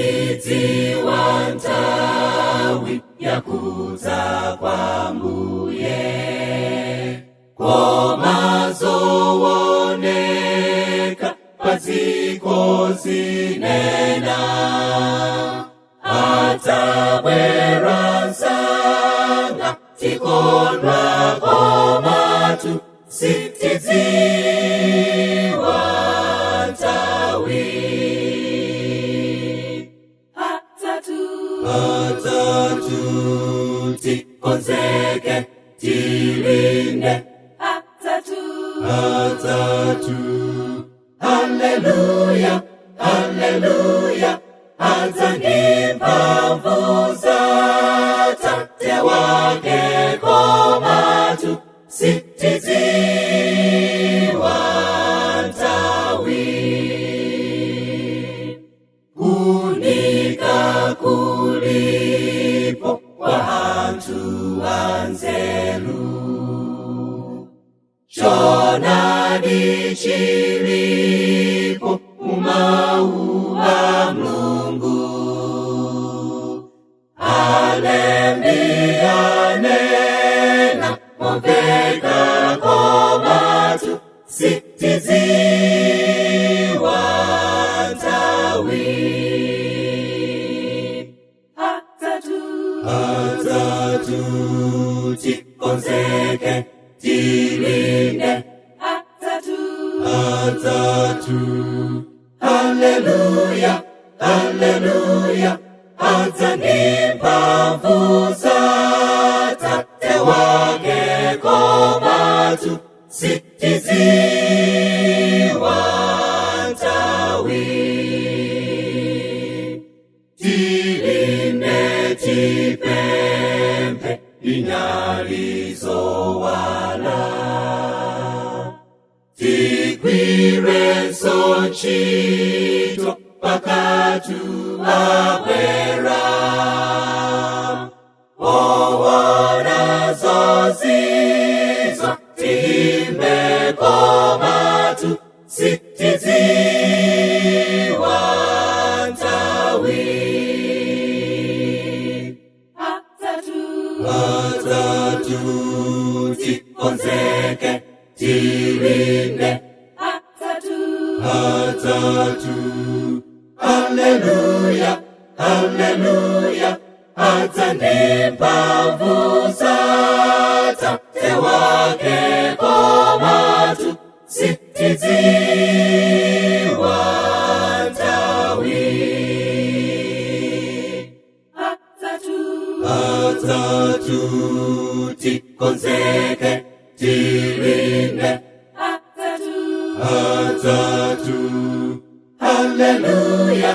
Sitidziwa nthawi yakudza kwa Mbuye, koma zooneka padziko zinena adzabwera msanga. Tikondwa, komatu sitidziwa nthawi. Adzatu. Adzatu, tikonzeke, tilinde. Adzatu. Adzatu, haleluya, haleluya, adza ndi mphamvu za Tate wake, komatu sitidziwa nthawi. Kuunika kulipo kwa anthu anzeru, choonadi chilipo mu mawu a Mulungu. Alembi anena momveka, komatu sitidziwa nthawi. Adzatu. Adzatu, tikonzeke, tilinde. Adzatu. Adzatu, haleluya, haleluya, adza ndi mphamvu za Tate wake, komatu sitidziwa nthawi. Tilinde, tipemphe ndi nyali zowala, tigwirenso ntchito mpakatu abwera. Poona zozizwa tiyimbe, komatu sitidziwa nthawi. Adzatu. Adzatu, tikonzeke, tilinde. Adzatu. Adzatu, haleluya, haleluya, adza ndi mphamvu za Tate wake, komatu sitidziwa nthawi. Adzatu. Adzatu, tikonzeke, tilinde. Adzatu. Adzatu, haleluya.